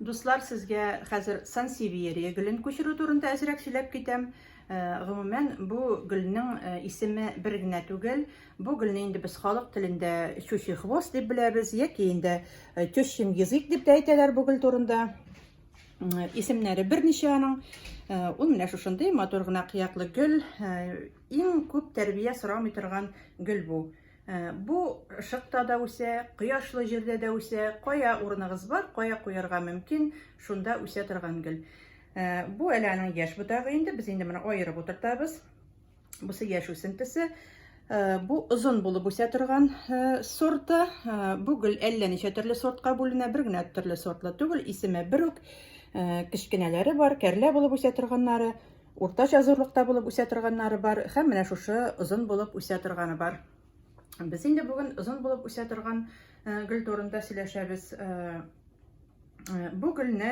Дуслар, сезгә хәзер сансевиерия гөлен күчерү турында әзрәк сөйләп китәм. Гомумән, бу гөлнең исеме бер генә түгел. Бу гөлне инде без халык телендә щучий хвост дип беләбез, яки инде тещин язык дип тә әйтәләр бу гөл турында. Исемнәре берничә аның. Ул менә шушындый матур гына кыяклы гөл. Иң күп тәрбия сорамый торган гөл бу. Бу ышыкта да үсә, кояшлы җирдә дә үсә, кая урыныгыз бар, кая куярга мөмкин, шунда үсә торган гөл. Бу әле аның яшь ботагы инде, без инде моны аерып утыртабыз. Бусы яшь үсентесе. Бу озын булып үсә торган сорты. Бу гөл әллә ничә төрле сортка бүленә, бер генә төрле сортлы түгел, исеме бер үк. Кечкенәләре бар, кәрлә булып үсә торганнары. Уртача зурлыкта булып үсә торганнары бар һәм менә шушы озын булып үсә торганы бар. Без инде бүген озын булып үсә торган гөл турында сөйләшәбез. Бу гөлне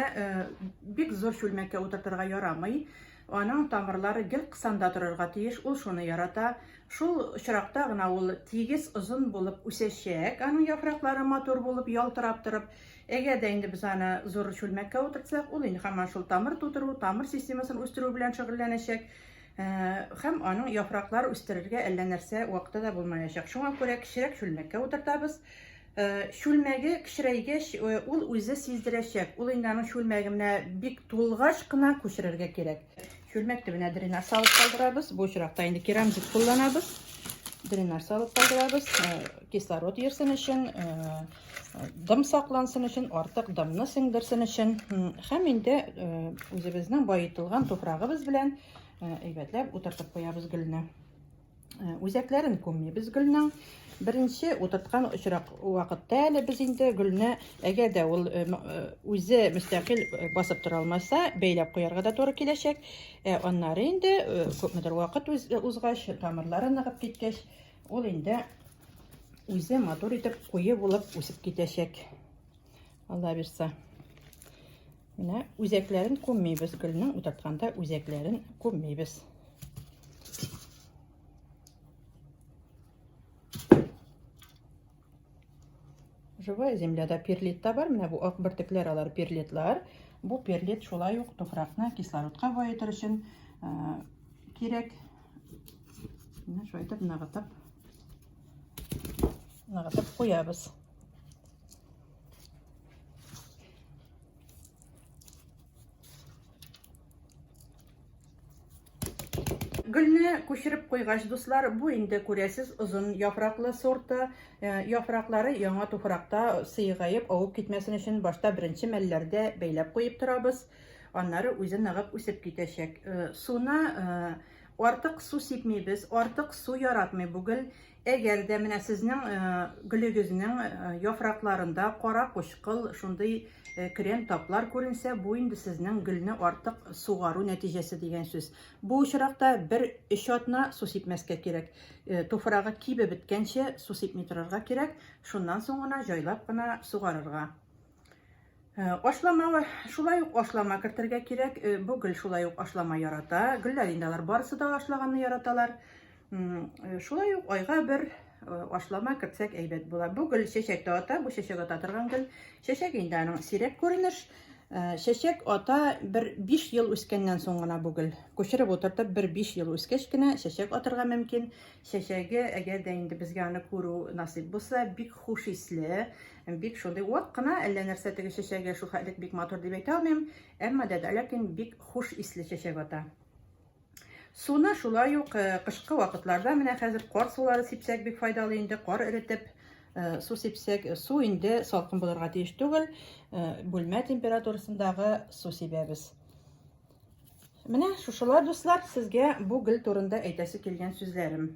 бик зур чүлмәккә утыртырга ярамый. Аның тамырлары гел кысанда торырга тиеш, ул шуны ярата. Шул очракта гына ул тигез озын булып үсәчәк, аның яфраклары матур булып ялтырап торып. Әгәр дә инде без аны зур чүлмәккә утыртсак, ул инде һаман шул тамыр тутыру, тамыр системасын үстерү белән шөгыльләнәчәк. Һәм аның яфраклар үстерергә әллә нәрсә вакыты да булмаячак. Шуңа күрә кечерәк чүлмәккә утыртабыз. Чүлмәге кечерәйгәч, ул үзе сиздерәчәк. Ул инде аның чүлмәге менә бик тулгач кына күчерергә кирәк. Чүлмәк төбенә дренаж салып калдырабыз. Бу очракта инде керамзит кулланабыз. Дренаж салып калдырабыз. Кислород йөрсен өчен, дым саклансын өчен, артык дымны сеңдерсен өчен һәм инде үзебезнең баетылган туфрагыбыз белән әйбәтләп утыртып куябыз гөлне. Үзәкләрен күммибез гөлнең. Беренче утырткан очрак вакытта әле без инде гөлне, әгәр дә ул үзе мөстәкыйль басып тора алмаса, бәйләп куярга да туры киләчәк. Ә аннары инде күпмедер вакыт узгач, тамырлары ныгып киткәч, ул инде үзе матур итеп куе булып үсеп китәчәк. Алла бирса. Менә үзәкләрен күммибез. Гөлнең утыртканда үзәкләрен күммибез. Живая земляда перлит та бар. Менә бу ак бөртекләр алар перлитлар. Бу перлит шулай ук туфракны кислородка баетыр өчен кирәк. Менә шулай итеп ныгытып ныгытып куябыз. Гөлне күчереп куйгач, дуслар, бу инде күрәсез озын яфраклы сорты. Яфраклары яңа туфракта сыегаеп, авып китмәсен өчен башта беренче мәлләрдә бәйләп куеп торабыз. Аннары үзе ныгып үсеп китәчәк. Суны артык су сипмибез, артык су яратмый бу гөл. Әгәр дә менә сезнең гөлегезнең яфракларында кара кучкыл шундый крем таплар күренсә, бу инде сезнең гөлне артык сугару нәтиҗәсе дигән сүз. Бу очракта бер өч атна су сипмәскә кирәк. Туфрагы кибеп беткәнче су сипми торырга кирәк, шуннан соң гына җайлап кына сугарырга. Ашлама, шулай ук ашлама кертергә кирәк. Бу гөл шулай ук ашлама ярата. Гөлләр инде алар барысы да ашлаганны яраталар. Шулай ук айга бер ашлама кертсәк әйбәт була. Бу гөл чәчәк тә ата, бу чәчәк ата торган гөл. Чәчәк инде аның сирәк күренеш. Чәчәк ата бер 5 ел үскәннән соң гына бу гөл. Күчереп утыртып бер 5 ел үскәч кенә чәчәк атырга мөмкин. Чәчәге, әгәр дә инде безгә аны күрү насыйп булса, бик хуш исле, бик шундый вак кына, әллә нәрсә теге чәчәге шул хәтлек бик матур дип әйтә алмыйм, әмма дә ләкин бик хуш исле чәчәк ата. Суны шулай ук кышкы вакытларда менә хәзер кар сулары сипсәк бик файдалы инде, кар эретеп су сипсәк, су инде салкын булырга тиеш түгел, бүлмә температурасындагы су сибәбез. Менә шушылар, дуслар, сезгә бу гөл турында әйтәсе килгән сүзләрем.